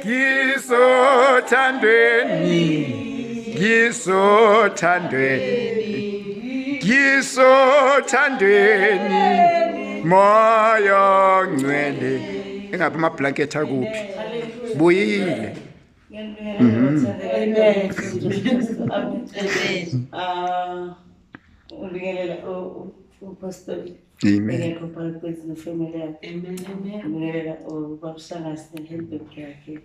Ngisothandweni, ngisothandweni, ngisothandweni, moya ongcwele. Engabe amablanket akuphi? Buyile. Amen. Ah, ubingelela uPastor. Amen. Engekho phakathi kwethu nefamily yakhe. Amen. Amen. Ubingelela ubaba Shangase nehandbag yakhe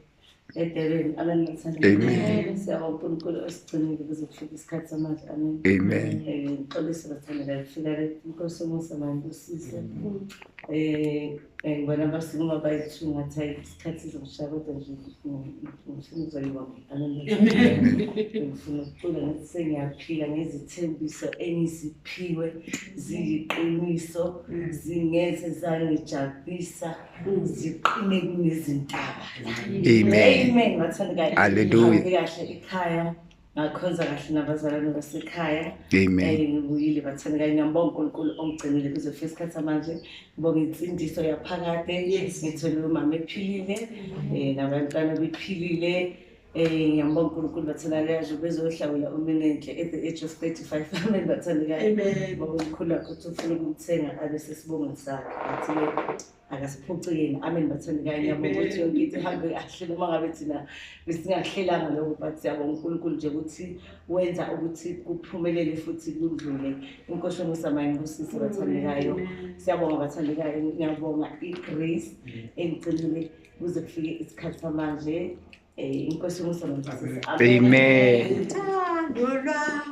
eDurban. Amen. Amen. Siyabonga uNkulunkulu osigcinile kuze kufike isikhathi samanje. Amen. Amen. Ngixolise bathandekayo kufika le inkosi umusa mandibusise. Ngibona basukuma bayi-two, ngathi hayi, isikhathi sizokushaya, kodwa nje ngifuna ukuzoyibonga. Amen. Ngifuna ukucula ngithi sengiyaphila ngezithembiso engiziphiwe, ziyiqiniso, zingeze zangijabulisa, ziqine kunezintaba. Amen. Amen, bathandekayo. Hallelujah. Ngihambe kahle ekhaya, ngakhonza kahle nabazalwane basekhaya. Amen. Ngibuyile bathandekayo, ngiyambonga uNkulunkulu ongigcinile kuze kufike isikhathi samanje. Ngibonga insindiso yaphakade. Ngithole umama ephilile, nabantwana bephilile. Ngiyambonga uNkulunkulu bathandekayo, nje bezohlawula uMinenhle at the age of 35. Amen bathandekayo. Amen. Ngoba umkhulu wakhe uthi ufuna ukumthenga abe sesibongweni sakhe. Ngathi-ke akasiphuci yena. Amen bathandekayo. Ngiyabonga ukuthi yonke into ihambe kahle noma ngabe thina besingakuhlelanga lokho, but siyabonga uNkulunkulu nje ukuthi wenza ukuthi kuphumelele futhi kudlule. Inkosi yomusa mayingibusise bathandekayo. Siyabonga bathandekayo, ngiyabonga i-grace engigcinile kuze kufike isikhathi samanje. Inkosi yomusa mayingibusise. Amen. Uthando lwakho.